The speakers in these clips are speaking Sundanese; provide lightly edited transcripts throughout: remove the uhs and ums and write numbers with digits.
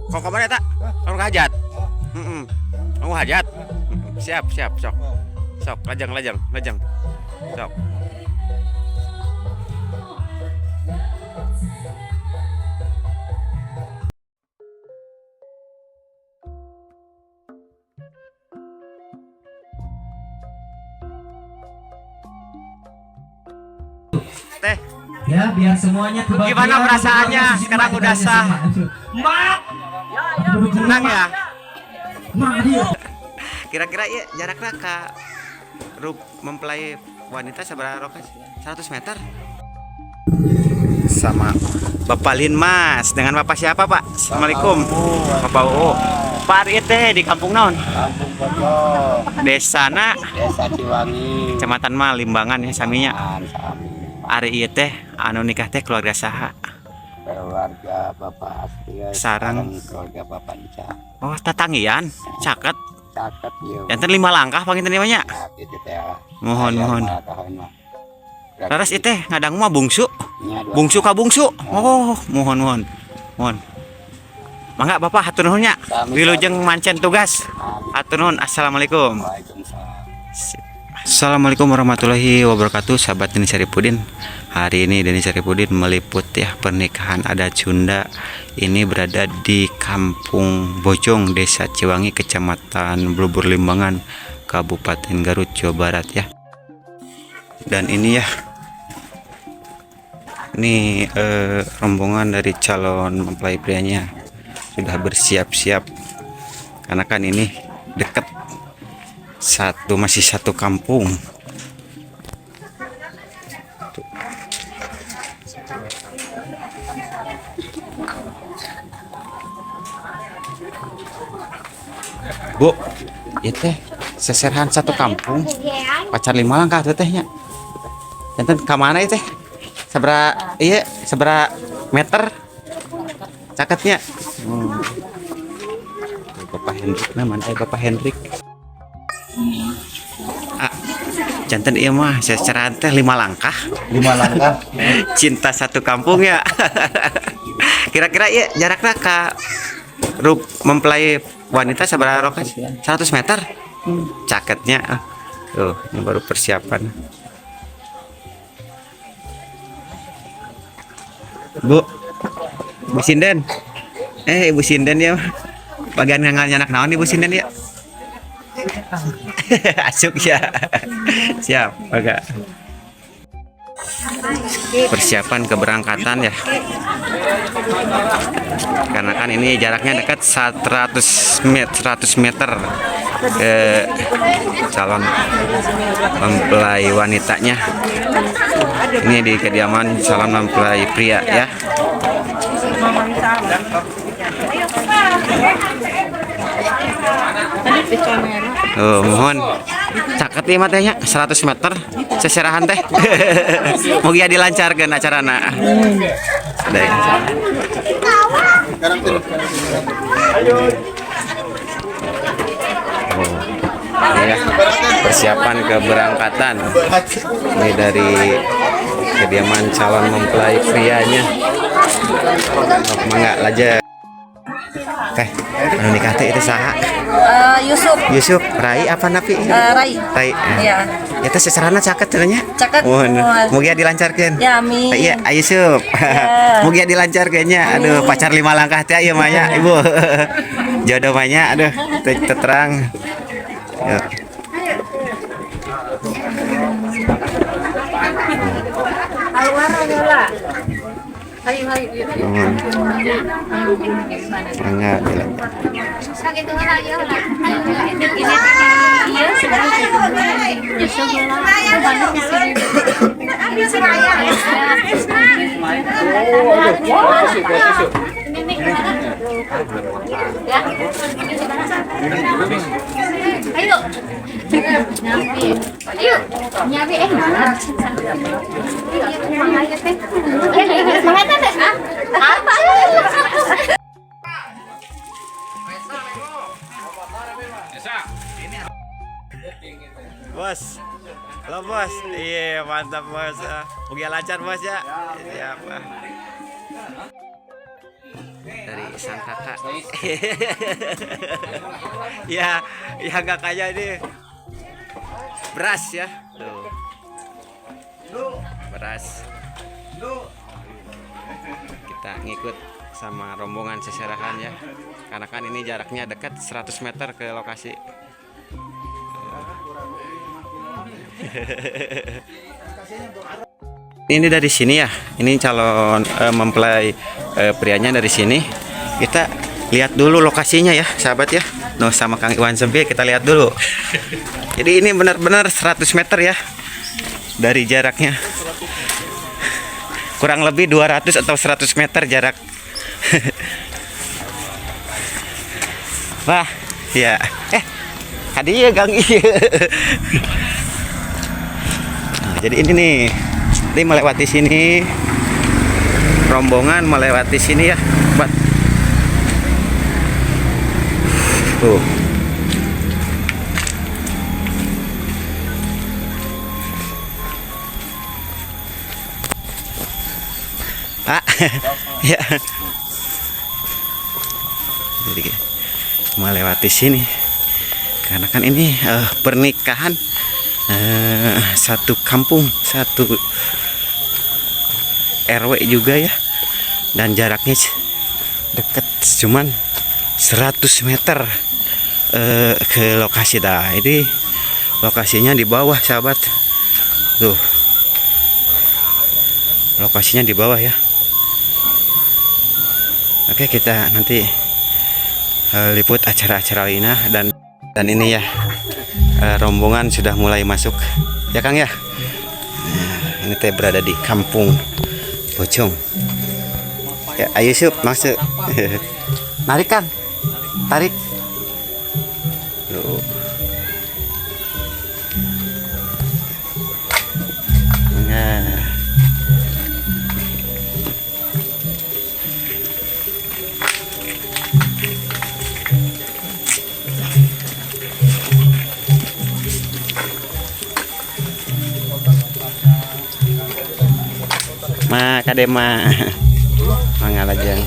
Kok kamana eta? Anu hajat. Heeh. Anu hajat. Siap, siap, sok. Sok, lajeng, lajeng, lajeng. Sok. Teh, Ya, biar semuanya kebagian. Gimana perasaannya? Sekarang udah sah. Mak. Senang ya? Mak dia. Kira-kira ya jaraknya ke rup mempelai wanita seberapa rokas? 100 meter. Sama Bapak Linmas dengan Bapak siapa Pak? Assalamualaikum. Bapak UU. Pak Ari teh di kampung naon? Kampung Bogor, Desana Desa Ciwangi, Kecamatan mah Limbangan ya saminya. Sami, Ari ieu teh anu nikah teh keluarga saha? keluarga Bapak Astria, Sarang. keluarga Bapak Ica. Oh, tatanggian, caket. Caket ya. Janten lima langkah panginten ieu nya. Nah, gitu teh. Mohon, Saya mohon. mah tahun mah. Laras ieu teh ngadangu mah bungsu. Nya dua Bungsu ka bungsu. Oh, mohon mohon. Mohon. Mangga Bapak hatur nuhun nya. Sami, Wilujeng mancen tugas. sami. Hatur nuhun. Assalamualaikum. Waalaikumsalam. Assalamualaikum warahmatullahi wabarakatuh, sahabat Deni Saripudin. Hari ini Deni Saripudin meliput ya pernikahan adat Sunda. Ini berada di Kampung Bojong, Desa Ciwangi, Kecamatan Blubur Limbangan, Kabupaten Garut, Jawa Barat ya. Dan ini ya, ini rombongan dari calon mempelai prianya sudah bersiap-siap karena kan ini dekat, satu masih satu kampung. Tuh. Bu, ieu teh seserhan satu kampung, pacar lima langkah tuh tehnya. Janten ka mana ieu teh? Sabra iya, sabra meter caketnya. Bapak Hendrik, nah mana Bapak Hendrik? Ah, janten ieu mah secara teh lima langkah. Lima langkah. Cinta satu kampung ya. Kira-kira ya jaraknya ke rup mempelai wanita seberapa rokas? 100 meter. Caketnya. Ah. Tuh, ini baru persiapan. Bu, Bu Sinden. Eh, Ibu Sinden ya. Bagian ngangal nyanak naon Ibu Sinden ya? Asuk ya. Siap, agak. Persiapan keberangkatan ya. Karena kan ini jaraknya dekat 100 meter, 100 meter ke calon mempelai wanitanya. Ini di kediaman calon mempelai pria ya. Oh, mohon caket ieu mah teh nya 100 meter seserahan teh. Mugia dilancarkeun acarana. Deh. Oh. Ya, persiapan keberangkatan. Ini dari kediaman calon mempelai prianya. Mangga laja. Teh, anu nikah teh itu saha? Yusuf. Yusuf, Rai apa napi? Rai. Rai. Iya. Itu secarana caket cenah nya. Caket. Mohon. Mohon. Mugia dilancarkeun. Ya, amin. Iya, ayo Yusuf. Ya. Mugia dilancarkeun nya. Aduh, pacar lima langkah teh ieu mah nya, Ibu. Jodoh mah nya, aduh, teu terang. Ya. Mohon. Mangga dilanjut. Ayo. Ayo. Nyabi eh. Semangat teh. Apa? Bos. Halo bos. Iya, mantap bos. Mugia lancar bos ya. Siap. Dari sang kakak. Ya, ya nggak kayak ini. Beras ya. Tuh. Beras. Kita ngikut sama rombongan seserahan ya. Karena kan ini jaraknya dekat 100 meter ke lokasi. Ini dari sini ya. Ini calon mempelai prianya dari sini. Kita lihat dulu lokasinya ya, sahabat ya. Noh, sama Kang Iwan Sempil kita lihat dulu. Jadi ini benar-benar 100 meter ya dari jaraknya. Kurang lebih 200 atau 100 meter jarak. Wah, ya. Hadiah Gang ieu. Nah, jadi ini nih. Ini melewati sini. Rombongan melewati sini ya, Bat. Tuh. Pak. Ya. Jadi melewati sini. Karena kan ini pernikahan satu kampung, satu RW juga ya. Dan jaraknya deket cuman 100 meter ke lokasi dah. Ini lokasinya di bawah, sahabat. Tuh. Lokasinya di bawah ya. Oke, kita nanti liput acara-acara lainnya dan ini ya, rombongan sudah mulai masuk ya, Kang ya. Nah, ini teh berada di Kampung Bojong. Ya, ayo Sup, masuk. Narik kan? Tarik. Tuh. Nah. Ma kade ma. Mangga lajeng.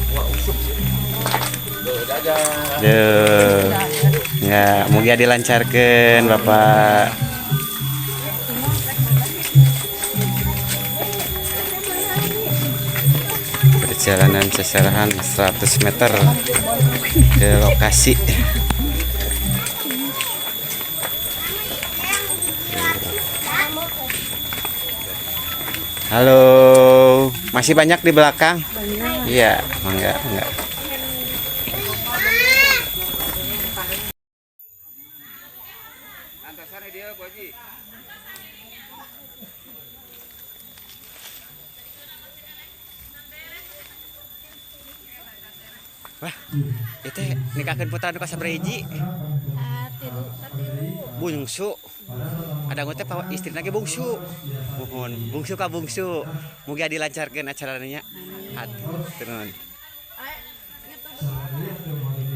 Duh. Nggak, mugia dilancarkan Bapak. Perjalanan seserahan 100 meter ke lokasi. Halo, masih banyak di belakang? Iya, mangga, enggak. Wah, itu nikahkeun putra nu kasabaraha hiji? Bungsu. Ada teh istri lagi bungsu. Mohon bungsu ka bungsu. Mugia dilancarkeun acaranya. Hatur nuhun.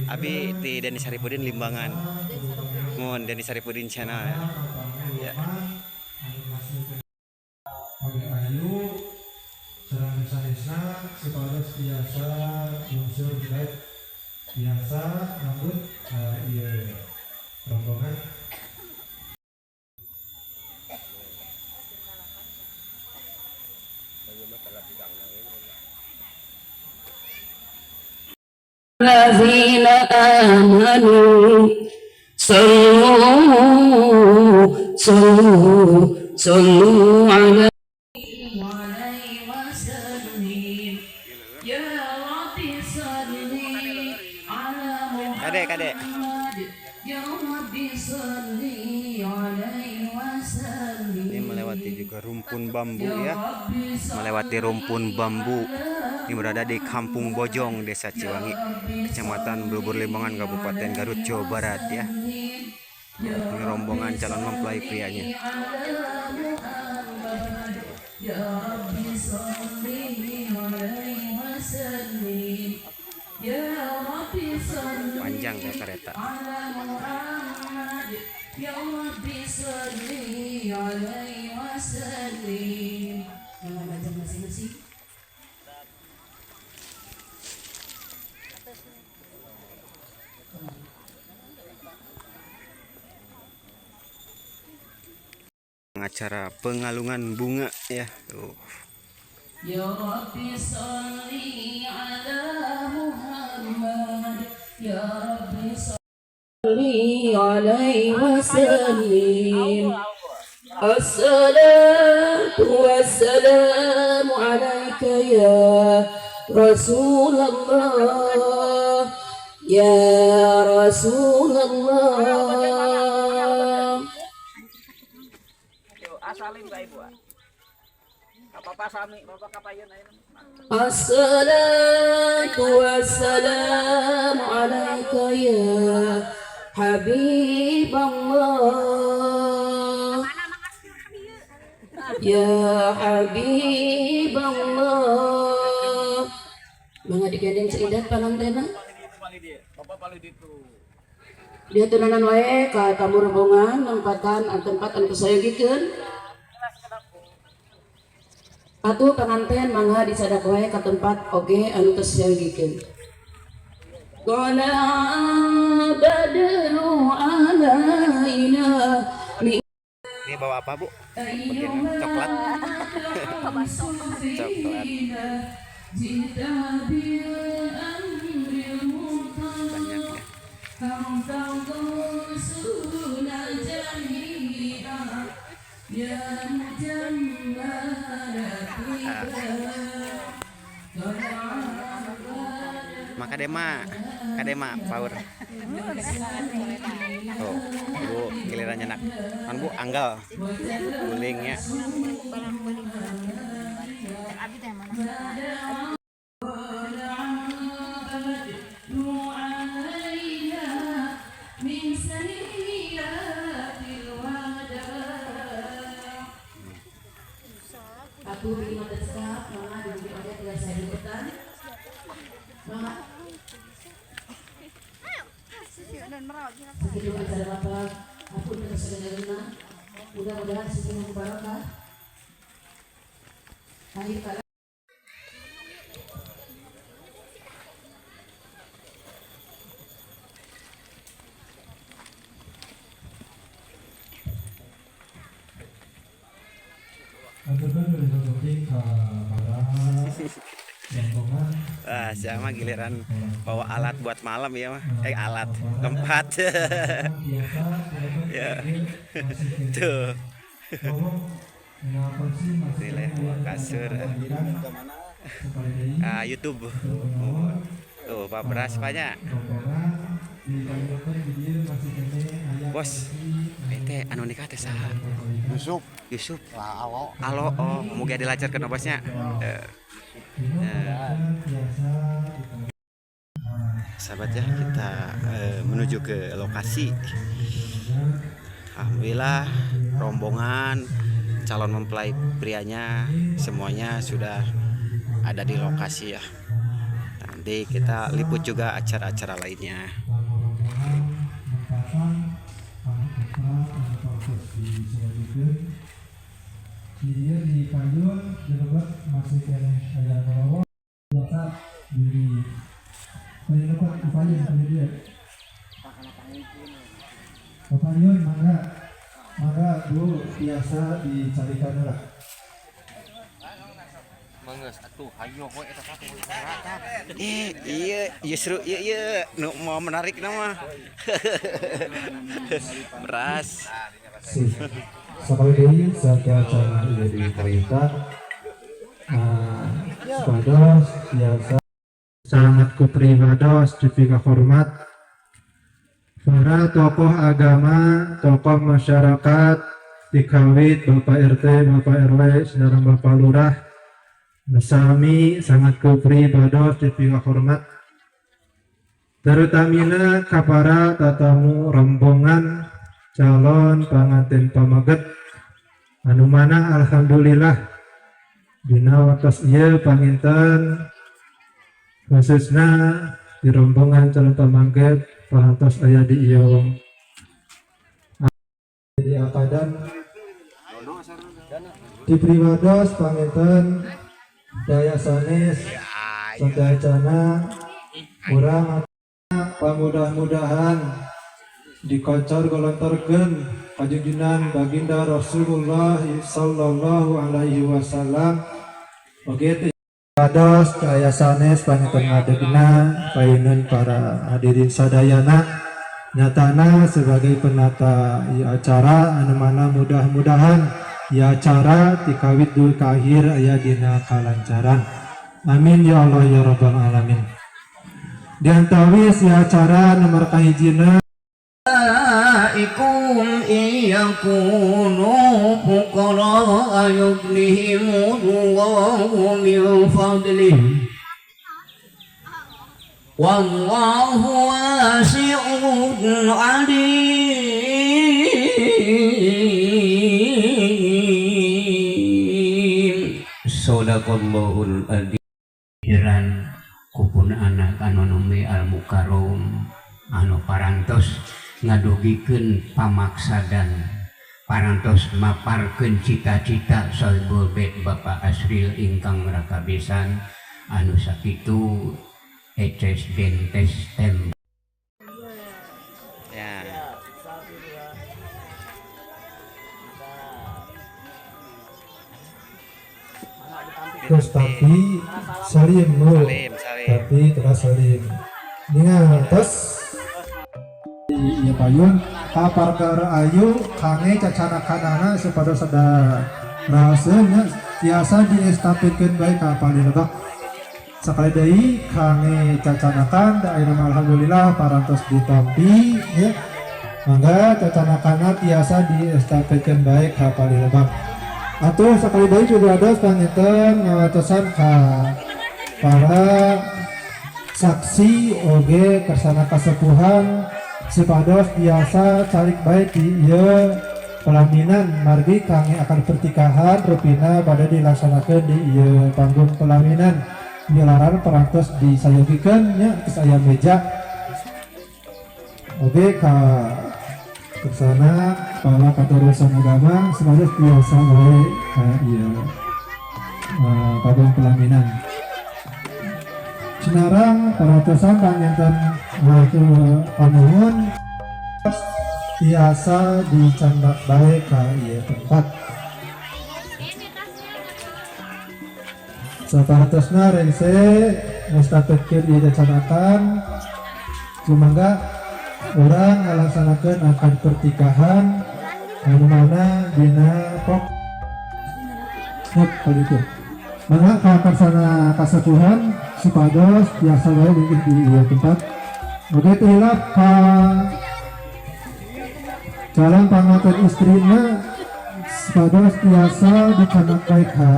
Abi ti Deni Saripudin Limbangan. Mohon Deni Saripudin channel ya. Ya. Oke, ayu sareng sanesna supados biasa unsur baik biasa rambut ieu rombongan. الذين آمنوا صلوا صلوا صلوا على عليه وسلم يا رب صل على Kade, kade. محمد يا رب صل عليه وسلم Ini melewati juga rumpun bambu ya. Melewati rumpun bambu. Ini berada di Kampung Bojong, Desa Ciwangi, Kecamatan Blubur Limbangan, Kabupaten Garut, Jawa Barat ya. Ini rombongan calon mempelai prianya. يا رب صل عليه وسلم يا رب صل Panjang kayak kereta. على محمد يا رب صل عليه وسلم. Baca masing-masing. Sekarang acara pengalungan bunga ya. Tuh. يا رب صل على محمد يا رب صل عليه وسلم. الصلاة والسلام عليك يا رسول الله، يا رسول الله. Asalin Pak, Ibu. Apa sami, Bapak kapayeun ayeuna. الصلاة والسلام عليك يا حبيب الله، يا حبيب الله. Mangga digandeng seindat pangantenna. Bapak paling ditu. Dihaturanan wae ka tamu rombongan nempatan tempat anu kasayogikeun. Atuh panganten mangga disadak wae ka tempat oge anu tos sayogikeun. طلع البدر علينا من Ini bawa apa, Bu? Bagian coklat. Coklat. جئت بالأمر المطاع Banyak ya. أنت غوثنا جميعا يا مجمل الطباع. طلع. Maka dema, kadema power. Tuh, Bu, gilirannya nak. Kan Bu anggal. Gulingnya. Abi teh mana? علينا من ثنيات الوداع. Aku bikin tetap mama di ada tiasa diutan mama. Segitu acara bapak aku untuk sebenarnya mudah-mudahan semua barokah akhir kala. Aturkeun wilujeng sumping ka para rombongan. Ah, sama giliran bawa alat buat malam ya mah. Eh, alat tempat. Biasa. Ya. Tuh. Nilai kasur. Ah, YouTube. Oh. Tuh, Pak Beras banyak. Bos, teh anu nikah teh saha? Yusuf. Yusuf. Lah, alo. Alo, oh, muga dilancarkeun bosnya. Eh, sahabat ya, kita menuju ke lokasi. Alhamdulillah rombongan calon mempelai prianya semuanya sudah ada di lokasi ya. Nanti kita liput juga acara-acara lainnya. Rombongan nempatan anu tempat anu tos disayogikeun. Di dieu di payun di lebet masih keneh aya ngelowong biasa di payun lebet di payun di dieu. Di payun mangga, mangga Bu, biasa dicarikan lah. Mangeus atuh hayo we eta satu. Eh, iya, justru iya iya nu mau menarik nama. Beras. Sih. Sekali deui sateuacan ieu dipayuntan supados biasa sangat ku pribados dipika hormat para tokoh agama, tokoh masyarakat, dikawit Bapak RT, Bapak RW, sareng Bapak Lurah, sami sangat ku pribados dipika hormat, terutamina kapara tatamu rombongan calon panganten pameget anu mana alhamdulillah dina waktos ieu panginten khususna di rombongan calon pameget parantos aya di ieu wong di akadan di pribados panginten daya sanes sadayana urang pamudah-mudahan. Dikocor golontorkeun kajunjunan baginda Rasulullah sallallahu alaihi wasallam. Oge kados aya sanes panginten ngadegna payunun para hadirin sadayana, nyatana sebagai penata ieu acara anu mana mudah-mudahan ieu acara tikawit dugi ka akhir aya dina kalancaran. Amin ya Allah ya rabbal alamin. Di antawis ieu acara nomor kahijina آبائكم إن يكونوا فقراء يغنهم الله من فضله والله واسع عليم. صدق الله العظيم. Pikiran ku pun anak anu nembe al mukarrom anu parantos ngadugikeun pamaksadan, parantos maparkeun cita-cita sohibul bait Bapak Asril ingkang raka besan anu sakitu eces dentes tem. Ya. Satu, dua. Mantap. Mangga ditampi. Terus tapi salim nu. Salim, salim. Tapi terus salim ningal terus iya payun ka perkara ayu kangge cacanakanana supados ada rahaseun tiasa diestafetkeun bae ka palih lebak. Sakali deui kangge cacanakan da ayeuna mah alhamdulillah parantos ditampi ya, mangga cacanakanna tiasa diestafetkeun bae ka palih lebak. Atuh sakali deui juga ada panginten ngawatosan ka para saksi oge kersana kasepuhan supados biasa calik bae di ieu pelaminan, margi kangge akan pertikahan rupina pada dilaksanakan di ieu panggung pelaminan. Milaran parantos disayogikeun nya, terus aya meja oge ka kersana kepala kantor urusan agama supados biasa bae ka ieu panggung pelaminan. Sinarang parantosan panginten waktu panuhun tiasa dicandak bae ka ieu tempat. Saparantosna rengse ngestafetkeun ieu cacanakan, sumangga urang ngalaksanakeun akan pertikahan anu mana dina pok. Yap, kalau itu. Mangga ka karsana kasepuhan supados tiasa bae linggih di ieu tempat. Oke, teu hilap ka calon panganten istrina supados tiasa dicandak bae ka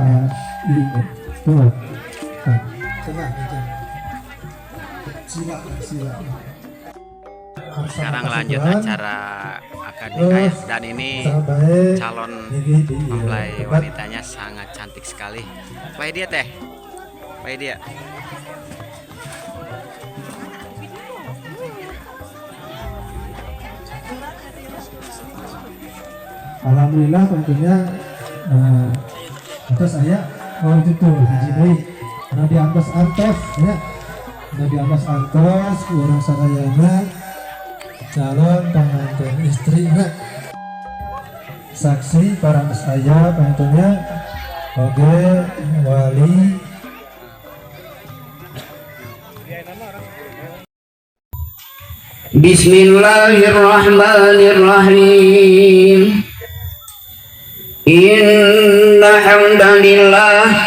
ieu. Tuh. Nah, tengah aja. Sila, sila. Sekarang lanjut acara akad nikah ya. Dan ini calon mempelai wanitanya sangat cantik sekali. Baik dia teh. Baik dia. Alhamdulillah tentunya terus saya oh itu tuh hiji deui anu diantos antos ya, anu diantos antos ku urang sadayana calon pengantin istri nya, saksi para saya tentunya oge wali. Bismillahirrahmanirrahim. Inna hamdalillah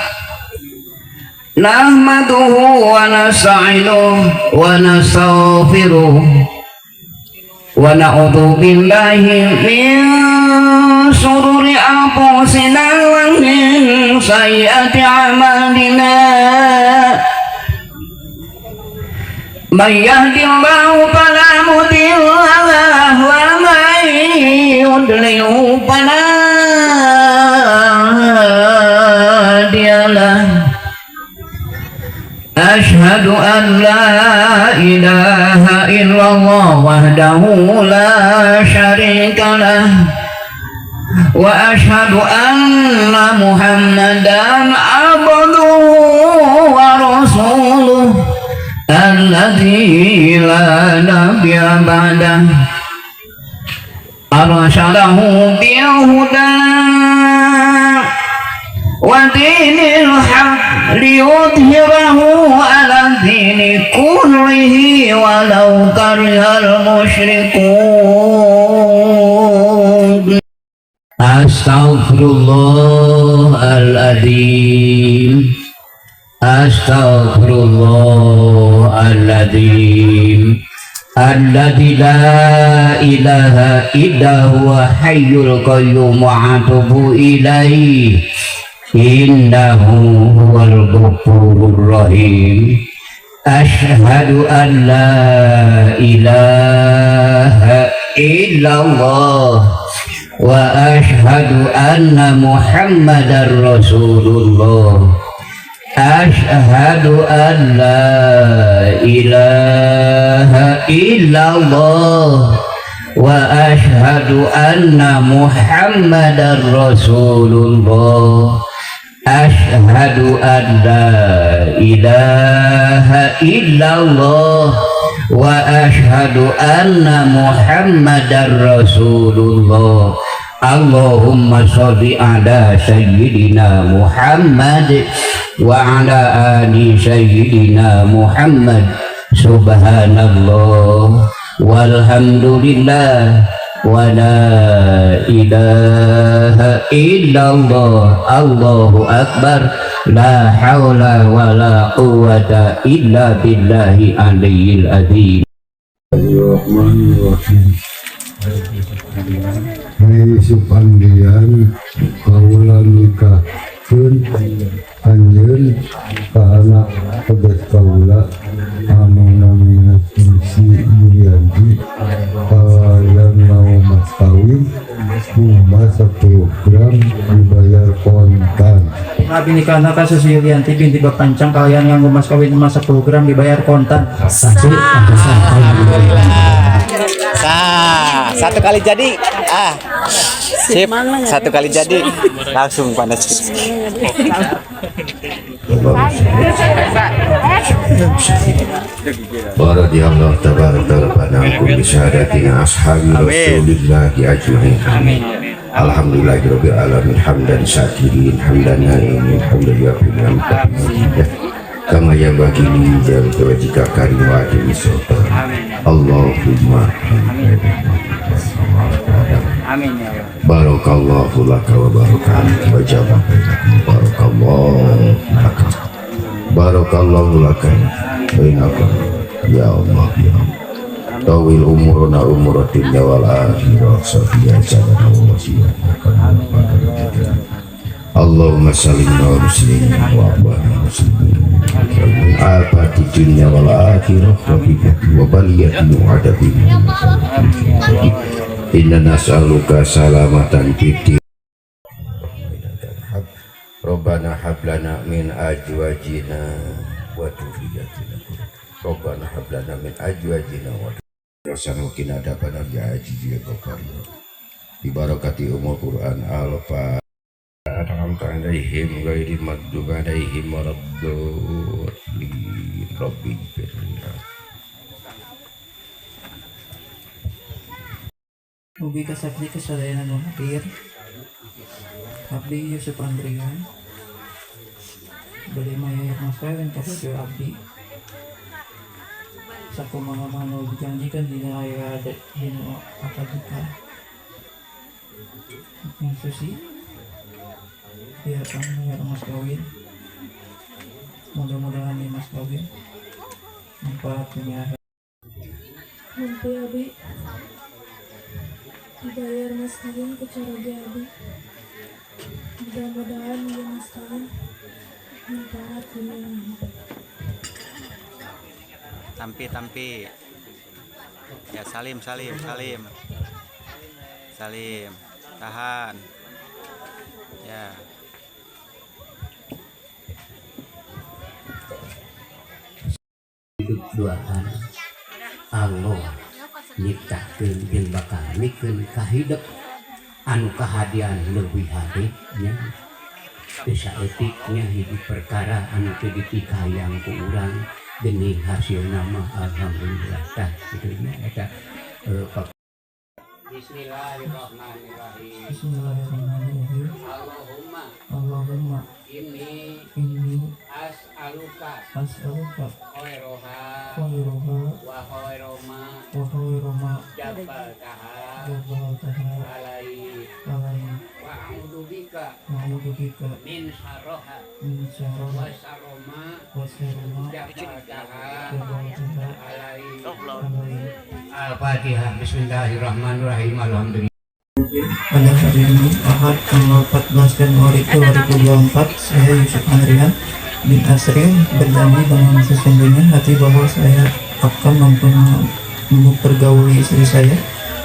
nahmaduhu wa nasta'inuhu wa nastaghfiruh wa na'udzu billahi min shururi anfusina wa min sayyiati a'malina. Man yahdihillahu fala mudilla lahu wa man yudlilhu fala hadiya lahu. Ashhadu an la ilaha illallah wahdahu la syarika lah wa ashhadu anna Muhammadan abduhu wa rasuluh alladzi la nabiyya ba'dah. أرسله بالهدى ودين الحق ليظهره على الدين كله ولو كره المشركون. أستغفر الله العظيم، أستغفر الله العظيم الذي لا إله إلا هو حي القيوم وأتوب إليه إنه هو الغفور الرحيم. أشهد أن لا إله إلا الله وأشهد أن محمدا رسول الله. أشهد أن لا إله إلا الله وأشهد أن محمدا رسول الله. أشهد أن لا إله إلا الله وأشهد أن محمدا رسول الله. اللهم صل على سيدنا محمد وعلى آل سيدنا محمد. سبحان الله والحمد لله ولا إله إلا الله الله أكبر لا حول ولا قوة إلا بالله العلي العظيم. Bismillahirrahmanirrahim. Yusuf Andrian kaula nikahkeun anjeun ka anak tegas kaula anu namina Susi Yulianti kalayan mau mas kawin emas 10 gram dibayar kontan. Abi nikahna ka Susi Yulianti binti Bapancang kalian nganggo mas kawin emas 10 gram dibayar kontan. Saksi. Sah, satu kali jadi. Ah. Sip, satu kali jadi. Langsung panas. Waradiyallahu tabaraka wa ta'ala bi syahadatina ashabi rasulillahi ajma'in. Amin. Alhamdulillahirabbil alamin hamdan syakirin hamdan na'imin hamdan yafirin kama yanbaghi li jalali wajhika karim wa azimi sultan. Allahumma amin ya Allah. Barakallahu laka wa baraka alaika wa jama'a bainakum. Barakallahu laka. Barakallahu laka bainakum. Ya Allah ya Allah. Tawil umurna umurad dunya wal akhirah safiya sadana wa wasiyana. Allahumma sallimna wa muslimin wa abwana muslimin afati dunya wal akhirah wa fitnati wa baliyati wa adabi. Inna nas'aluka salamatan fid. Rabbana hab lana min azwajina wa dzurriyyatina. Rabbana hab lana min azwajina wa dzurriyyatina wa qina adzabannar ya aziz ya ghaffar. Bi barakati umul Qur'an alfa an'amta alaihim ghairil maghdubi alaihim waladdallin. Rabbi ighfirli. Mugi kasabdi kasadayana nu hadir. Abdi Yusuf Andrian bade mayar mas kawin ka bojo abdi. Sakumaha nu dijanjikan dina aya dina akad nikah. Yang Susi biar mayar mas kawin. Mudah-mudahan ini mas kawin manfaat dunia akhirat. Mimpi abi dibayar mas kawin ku caroge abi. Mudah-mudahan ieu mas kawin manfaat dunia akhirat. Tampi tampi. Ya salim salim salim. Salim. Tahan. Ya. Hidup duaan Allah nyiptakeun jeung bakal mikeun kahidep anu kahadian leuwih hade nya teu saeutik nya hiji perkara anu teu dipikayang ku urang geuning hasilna mah alhamdulillah tah kitu nya eta. Bismillahirrahmanirrahim. Bismillahirrahmanirrahim. Allahumma Allahumma inni inni as'aluka as'aluka khairoha khairoha wa khairoma wa khairoma jabaltaha jabaltaha alaihi alaihi wa a'udzubika wa a'udzubika min syarroha min syarroha wa syarroma wa syarroma jabaltaha jabaltaha alaihi. Alaihi. Al-Fatihah. Bismillahirrahmanirrahim. Alhamdulillah. Pada hari ini, Ahad, tanggal 14 Januari 2024, saya Yusuf Andrian bin Asril berjanji dengan sesungguhnya hati bahwa saya akan mempergauli istri saya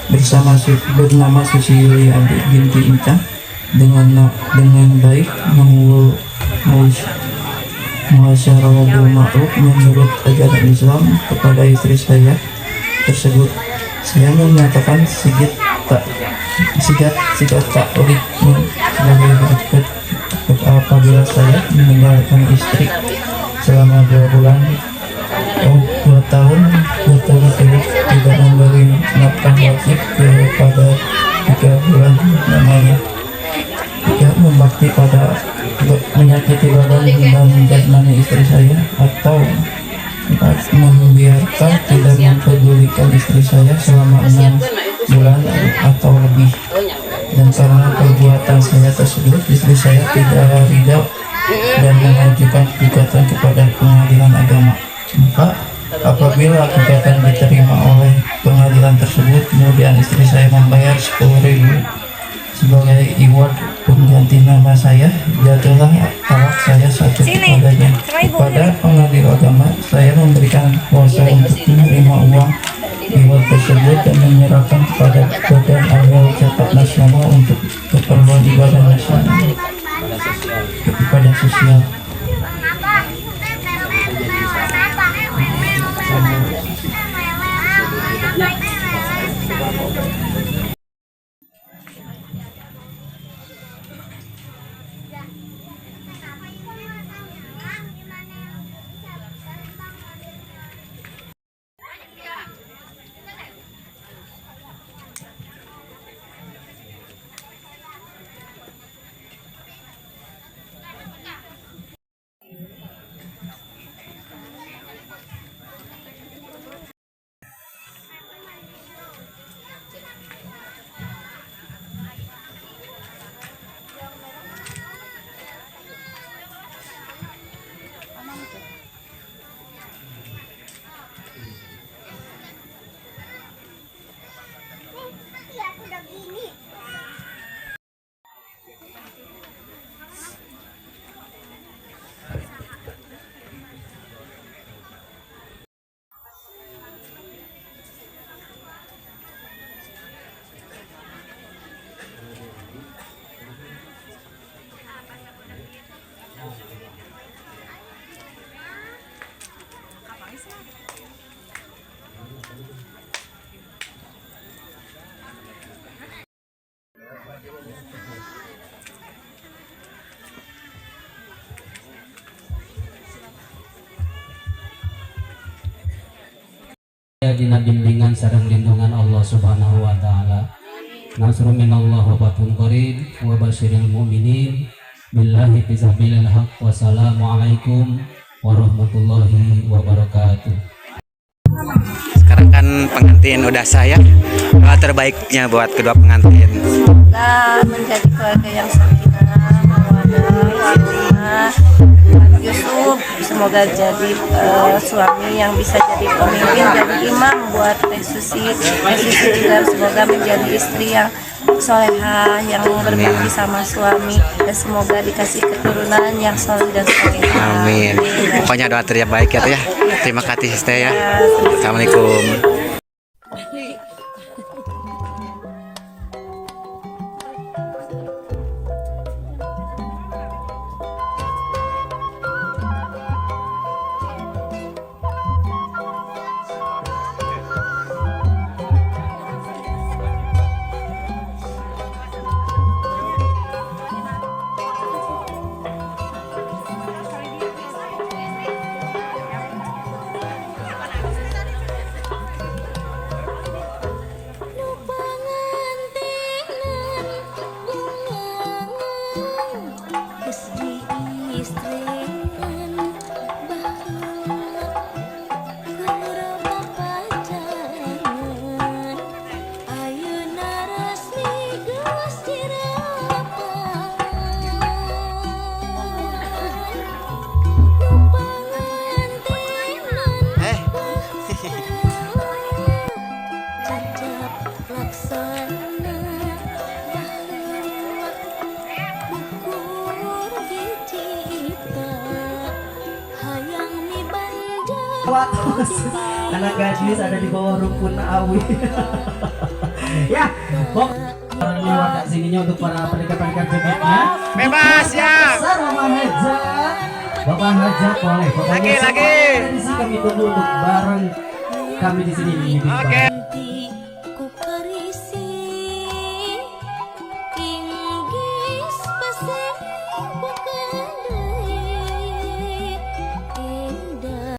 bersama bernama Susi Yulianti binti Incang dengan baik, muasyarah bil ma'ruf menurut ajaran Islam kepada istri saya tersebut. Saya menyatakan sigit tak sigat sigat taklik sebagai berikut: apabila saya meninggalkan istri selama 2 bulan, oh, 2 tahun berturut-turut, tidak memberi nafkah wajib kepada 3 bulan namanya, tidak membakti pada menyakiti badan dan jasmani istri saya, atau empat, membiarkan tidak mempedulikan istri saya selama 6 bulan atau lebih, dan karena perbuatan saya tersebut istri saya tidak ridha dan mengajukan gugatan kepada pengadilan agama, maka apabila gugatan diterima oleh pengadilan tersebut, kemudian istri saya membayar 10.000 sebagai iwad pengganti nama saya, jatuhlah talak saya satu Sini, kepadanya. sama ibu. Kepada pengadilan agama saya memberikan kuasa untuk menerima uang iwad tersebut dan menyerahkan kepada Badan Amil Zakat Nasional untuk keperluan ibadah nasional, ibadah sosial. Dina bimbingan sareng lindungan Allah Subhanahu wa taala. Nasrun minallah wa fathun qarib wa basyiril mu'minin. Billahi fisabilil haq. Wassalamualaikum warahmatullahi wabarakatuh. Sekarang kan pengantin udah sah ya. Doa terbaiknya buat kedua pengantin. Semoga menjadi keluarga yang sakinah, mawadah, warahmah. Yusuf semoga jadi suami yang bisa jadi pemimpin, jadi imam buat Teh Susi. Teh Susi juga semoga menjadi istri yang soleha, yang berbakti sama suami, dan semoga dikasih keturunan yang soleh dan soleha. Amin. Pokoknya doa terbaik ya, Teh ya. Terima kasih, Teh ya. Assalamualaikum. Watos anak gadis ada di bawah rumpun awi ya. Bok ini warga sininya untuk para pendekar-pendekar jogetnya. Bebas ya. Besar Bapak Hajat, Bapak Hajat boleh pokoknya. Lagi, semua lagi. yang ada di sini kami tunggu untuk bareng kami di sini. Oke. Nanti.